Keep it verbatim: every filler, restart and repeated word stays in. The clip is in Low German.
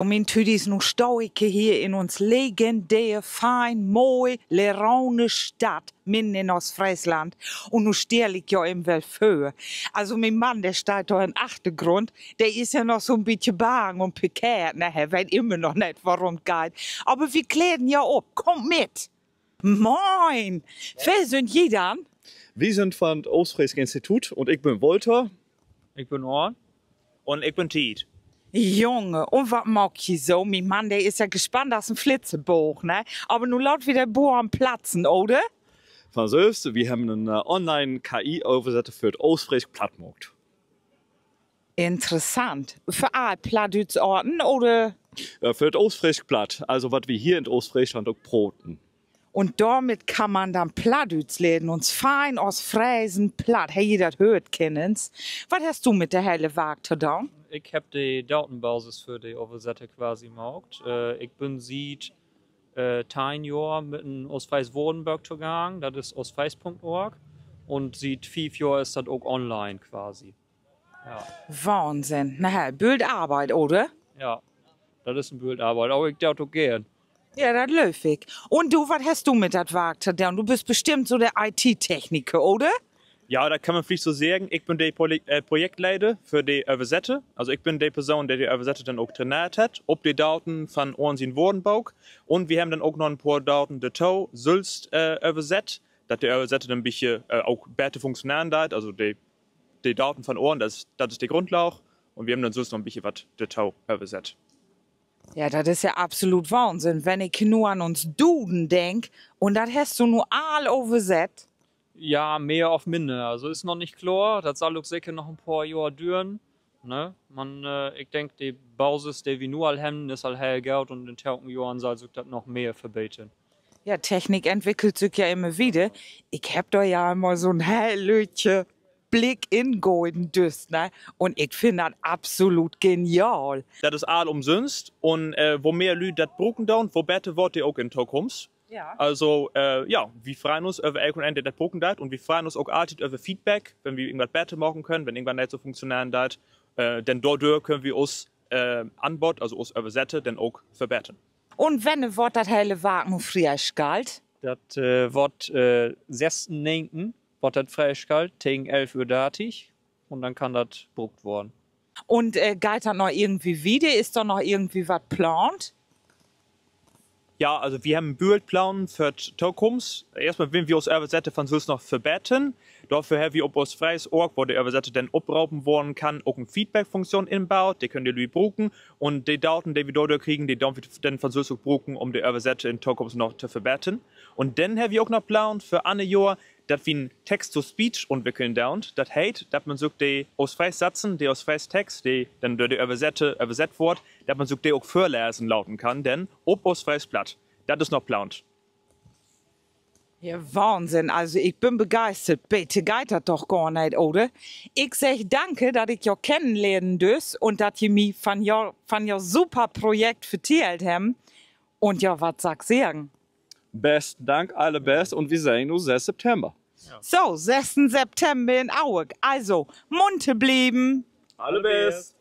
Mien Tüdis, nu stah ik hier in uns legendäre, fein, moi, lerone Stadt midden in Oostfreesland. Un nu stell ik jo even well vör. Also, mien Mann, de steiht dor in'n Achtergrund, de is ja noch so'n bietje bang un pikeert, ne, he weet immer noch neet, worüm 't geiht. Aver wi kleren ja op. Kummt mit! Moin! Wer sünd ji denn? Wi sünd van 't Oostfreesk Instituut un ik bün Walter. Ik bün Orn. Un ik bün Tiet. Junge, un wat maakt ji so? Mien Mann, de is ja gespannt as en Flitzeboog, ne? Aver nu laat wi de Boorn platzen, oder? Van sülvst, wi hebben en, äh, Online-K I-Översetter för 't Oostfreesk Platt maakt. Interessant. För all plattdüütsch Oorten, oder? Äh, för 't Oostfreesk Platt, also wat wi hier in 't Oostfreesland ok proten. Un dormit kann man denn Plattdüütsch lehren, uns fein Oostfreesk Platt. Hebbt ji dat höört, Kinners? Wat hest du mit de hele Wark to doon? Ik hebb de Datenbasis för de Översetter quasi maakt. Äh, ik bün siet, äh, teihn Johr mit en Oostfreesk Woordenbook togang, dat is oostfreesk Punkt org. Un siet fief Johr is dat ok online quasi. Ja. Wahnsinn. Na, bült Arbeit, oder? Ja, dat is en Bült Arbeit, aver ik do dat ok geern. Ja, dat glööv ik. Un du, wat hest du mit dat Wark to doon? Du büst bestimmt so de I T-Techniker, oder? Ja, dat kann man villicht so seggen. Ik bün de Poli-, äh, Projektleder för de Översetter. Also ik bün de Person, de de Översetter denn ok traineert hett op de Daten van Orn sien Woordenbook. Un wi hebben denn ok noch en poor Daten dorto sülvst, äh, översett, dat de Översetter denn en bietje, äh, ok beter funktioneren deit. Also de, de Daten van Orn, dat is, dat is de Grundlaag. Un wi hebben denn sülvst noch en bietje wat dorto översett. Ja, dat is ja absolut Wahnsinn, wenn ik nu an uns Duden denk. Un dat hest du nu all översett? Ja, mehr of minner. Also is noch nich kloor. Dat sall ok seker noch en poor Johr düren, ne? Man, äh, ik denk, de Basis, de wi nu al hebben, is al heel goot un in tokamen Johren sall sük dat noch mehr verbetern. Ja, Technik entwickelt sük ja immer wieder. Ik hebb dor ja mal so'n heel lüttje Blick in gahn, düss, ne? Un ik finn dat absolut genial. Dat is all umsünst un, äh, wo mehr Lüüd dat bruken doon, wo beter woort de ok in Tokunft. Ja. Also, äh, ja, wi freien uns över elkeen, de dat bruken deit, un wi freien uns ok alltiet över Feedback, wenn wi irgendwat beter maken köönt, wenn irgendwat neet so funktioneren deit, äh, denn dordör köönt wi us, äh, Anbott, also us Översetter, denn ok verbetern. Un wenn woort dat hele Wark nu freeschalt? Dat, äh, woort, äh, sössten Neunten woort dat freeschalt, tegen elf Uhr dörtig. Un denn kann dat bruukt worrn. Un, äh, geiht dat noch irgendwie wieder? Is dor noch irgendwie wat plaant? Ja, also wi hebben en Bült Planen för 't Tokunft. Eerstmal willen wi us Översetter van sülvst noch verbetern. Dorför hebbt wi op oostfreesk Punkt org, wo de Översetter denn opropen worrn kann, ok en Feedback-Funktion inbuut. De köönt de Lüüd bruken. Un de Daten, de wi dordör kriegen, de doon wi denn van sülvst ok bruken, üm de Översetter in Tokunft noch to verbetern. Un denn hebbt wi ok noch Planen för anner Johr, dat wi en Text-to-Speech entwickeln doon. Dat heet, dat man sük de oostfreesk Satzen, de oostfreesk Text, de denn dör de Översetter översett woort, dat man sük de ok vörlesen laten kann, denn op oostfreesk Platt. Dat is noch plaant. Ja, Wahnsinn. Also, ik bün begeistert. Beter geiht dat doch gor neet, oder? Ik segg danke, dat ik jo kennenlehren dürs un dat ji mi van jo, van jo super Projekt vertellt hebben. Un ja, wat sall ik seggen? Besten Dank, allerbest, un wi sehn us söss September. So, sössten September in Auerk. Also, munter blieven. Allerbest.